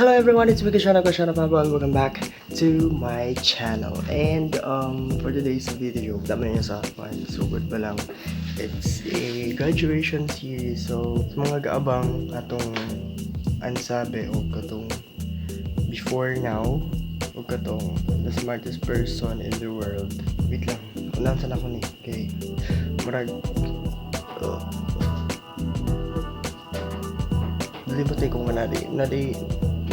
Hello everyone, it's me, Kashana Kashana Pablo, and welcome back to my channel. And for today's video, dami niyo sa sugod pa lang. It's a graduation series, so sa mga gaabang atong ansabi o katong before now o katong the smartest person in the world. Wait lang, unahan sana ko ni. Okay, murag, limot ko nga nadi, nadi,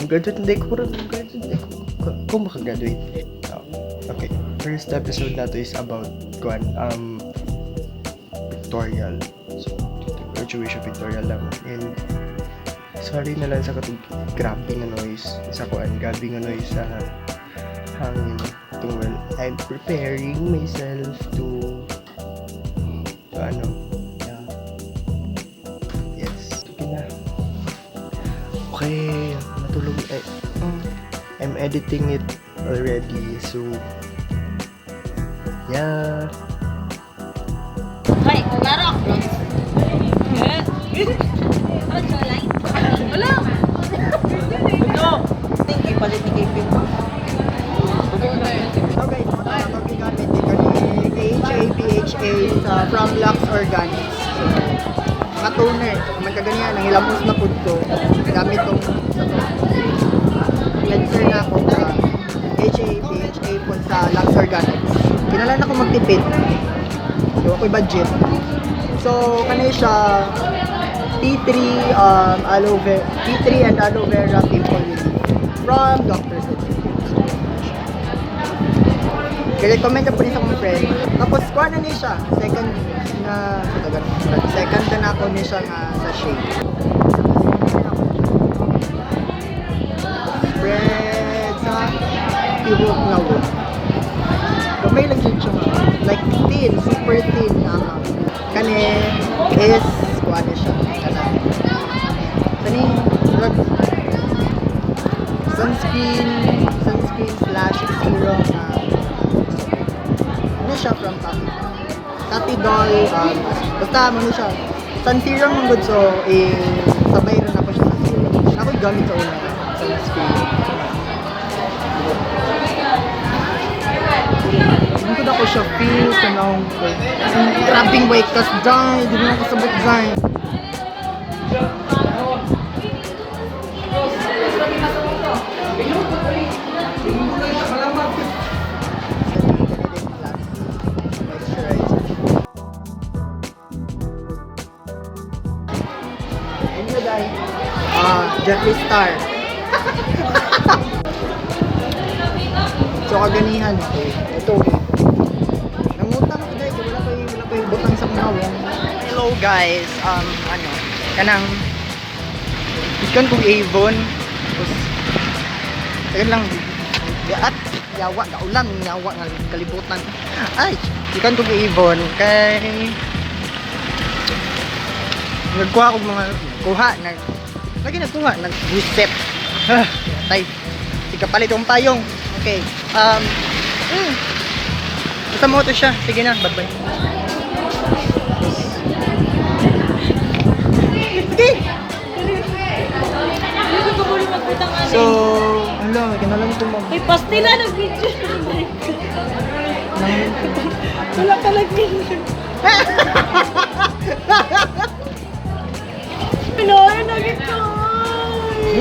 graduate hindi ko, pero graduate hindi ko, kung makagraduate. Oh, okay, first episode na to is about, kuan, pictorial. So, graduation pictorial lang. And, sorry na lang sa katong grabe nga noise, sa kuan, grabe nga noise sa hangin. Tungol, I'm preparing myself to ano, yeah. Yes, sige na. Okay, natulog. Eh, I'm editing it already, so yeah. Ay, klaro. Wala. No! Thank you, palit ni Kevin. Okay, so ito ang gigamit ni kani AHA BHA sa from Lux Organics. So, mga toner. Kung man kaganiyan, ang hilamos na pud ko. Gamit tong sa to. Cleanser na ako sa AHA BHA po sa Lux Organics. Kinalan ako magtipid. So, ako'y budget. So, kani siya T3 aloe vera, T3 and aloe vera pimple relief from Dr. Cedric. Kaya-recommend na po ni sa akong friend. Tapos, kuha na ni siya. Second na, second na ako ni siya nga sa shade. Spread sa tibok na wood. Gamay lang jud siya. Like thin, super thin na amount. Kani is, kuha na siya. Kana. Kani, murag sunscreen, sunscreen slash serum na ano siya from Tati. Tati Doll, basta ano siya. Sun serum man good, so eh, sabay rin ako siya sa serum. Ako gamit sa una sunscreen. Hindi ko siya feel sa naong ko. Grabing weight kas dahil, di mo kasabot dahil. Moisturizer. Ano dahil? Ah, Jeffree Star. So kaganihan, okay. Ito okay. Nangutang ko dahil wala pa yung butang sa mga. Hello guys, ano, kanang ikan kong Avon. Tapos ayun lang at yawa gaulan yawa nga kalibutan. Ay, ikan kong Avon kay nagkuha kog mga kuha nag lagi nagkuha nag reset. Tay. Sige palit yung payong. Okay. Basta mo to siya. Sige na, bye-bye. Sige. So, hala, kinalan ko mag Ay, pastila nag-video. Wala ka nag-video. Pinoy, nagit ko.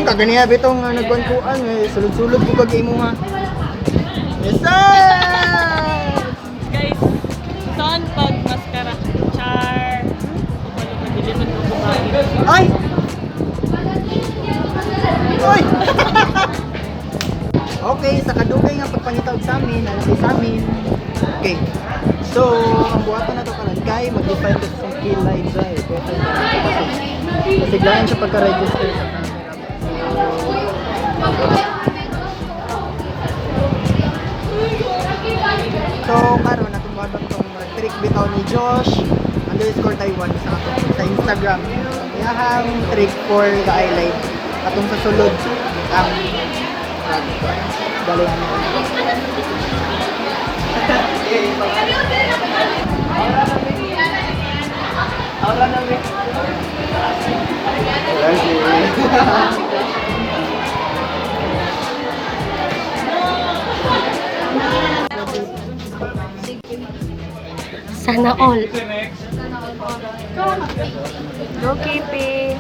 Kaganiya bitong nagkuan-kuan eh sulod-sulod ko kag imo ha. Yes sir! Guys, saan pag mascara? Char. Kumalo ka, dili man ko kumain. Ay! Oy! Okay, sa kadugay nga pagpangitaw sa amin, ano sa amin. Okay. So, ang buhaton na to karon kay mag-define to sa kilay dry. Kasi glaan siya pagka-register sa camera. So, karon atong buhaton tong trick bitaw ni Josh _Taiwan sa atong sa Instagram. Iyahang trick for the eyelid. Atong sa sulod ang galing. Sana all. Go, KP!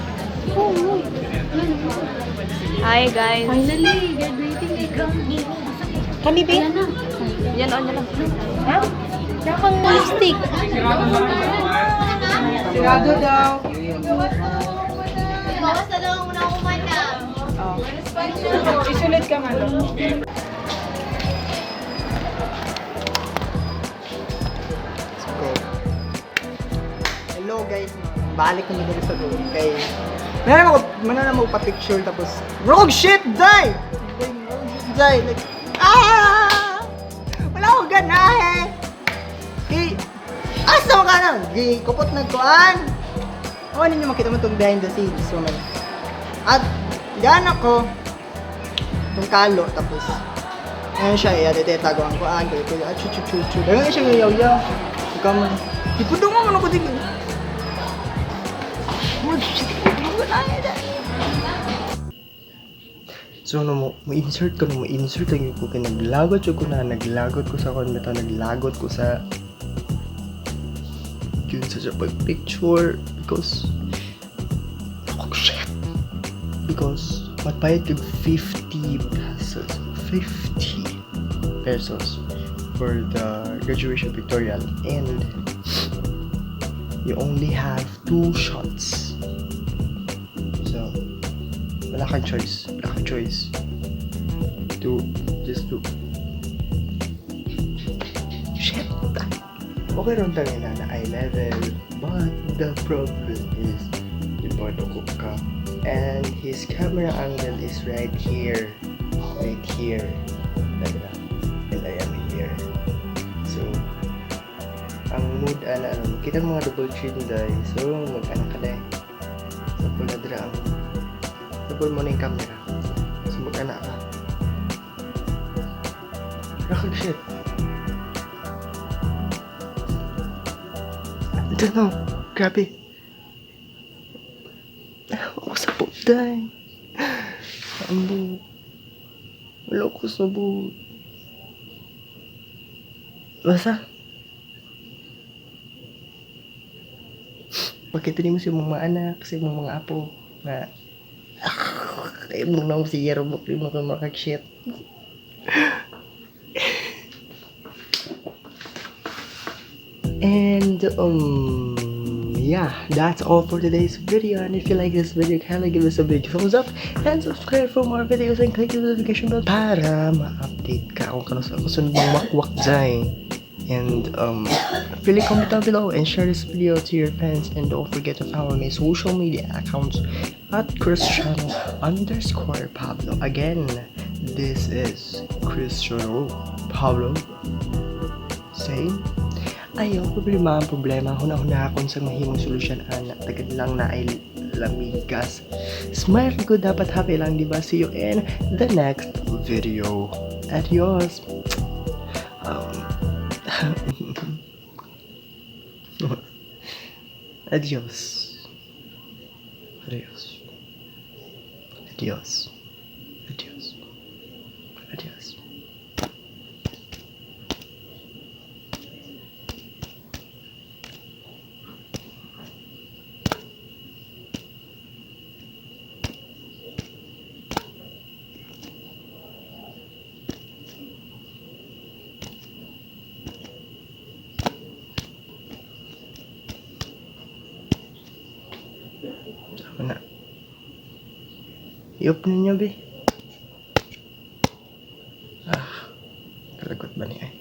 Hi, guys. Finally, graduating ikaw. Kami, be? Yan, on lang. Ha? Kang lipstick. Sirado daw. Isunod ka man. Let's go. Hello guys. Balik na dito sa room kay wala naman ako pa-picture tapos wrong shit day. Wrong shit day like ah! Wala akong ganahe. Kay asa man ka na? Gi kupot nagkuan. O ano ninyo makita mo itong behind the scenes. So, man. At gan ako itong kalo tapos ayun siya, iya, dito tago ang kuan, kuya, kuya, ah, chu, chu, chu, chu. Dahil siya yaw, yaw. Ikaw man. Di po doon mo, ano ko dito. Oh, shit, wala na. So no mo insert ko no mo insert lagi ko kay naglagot jud ko na naglagot ko sa kon bitaw naglagot ko sa yun sa pag picture because oh shit, because magbayad kag 50 pesos, 50 pesos for the graduation pictorial, and you only have two shots, so wala kang choice. Wala kang choice. To, just to. Shit! Okay ron tayo na na eye level. But the problem is, di ba dukog ka? And his camera angle is right here. Right here. Talaga. And I am here. So, ang mood ana ano, kita mga double chin dai. So, mag-anak ka dai. Sa pula dira ang Tapos mo na yung camera. So, mag-ana ka. Rakag shit. I don't know. Grabe. Ako sa putay. Ang buhok. Wala ko sa buhok. Basta. Pagkita mo sa imong mga anak, sa imong mga apo, na kaya mo na si Yerobok, di mo ka makag-shit. And yeah, that's all for today's video. And if you like this video, kindly give us a big thumbs up and subscribe for more videos and click the notification bell para ma-update ka kung kano sa kasunod mong wakwak dyan. And really comment down below and share this video to your friends, and don't forget to follow my social media accounts at Cristiano_Pablo. Again, this is Cristiano Pablo saying, ayaw problema ang problema, huna-huna akong sa mahimong solusyon ana, tagad lang na ay lamigas. Smile ko, dapat happy lang, di ba? See you in the next video. Adios. Adios. Adios. Adios. Adios. Adios. Tama na. I-off ninyo, be. Ah, kalagot ba niya eh?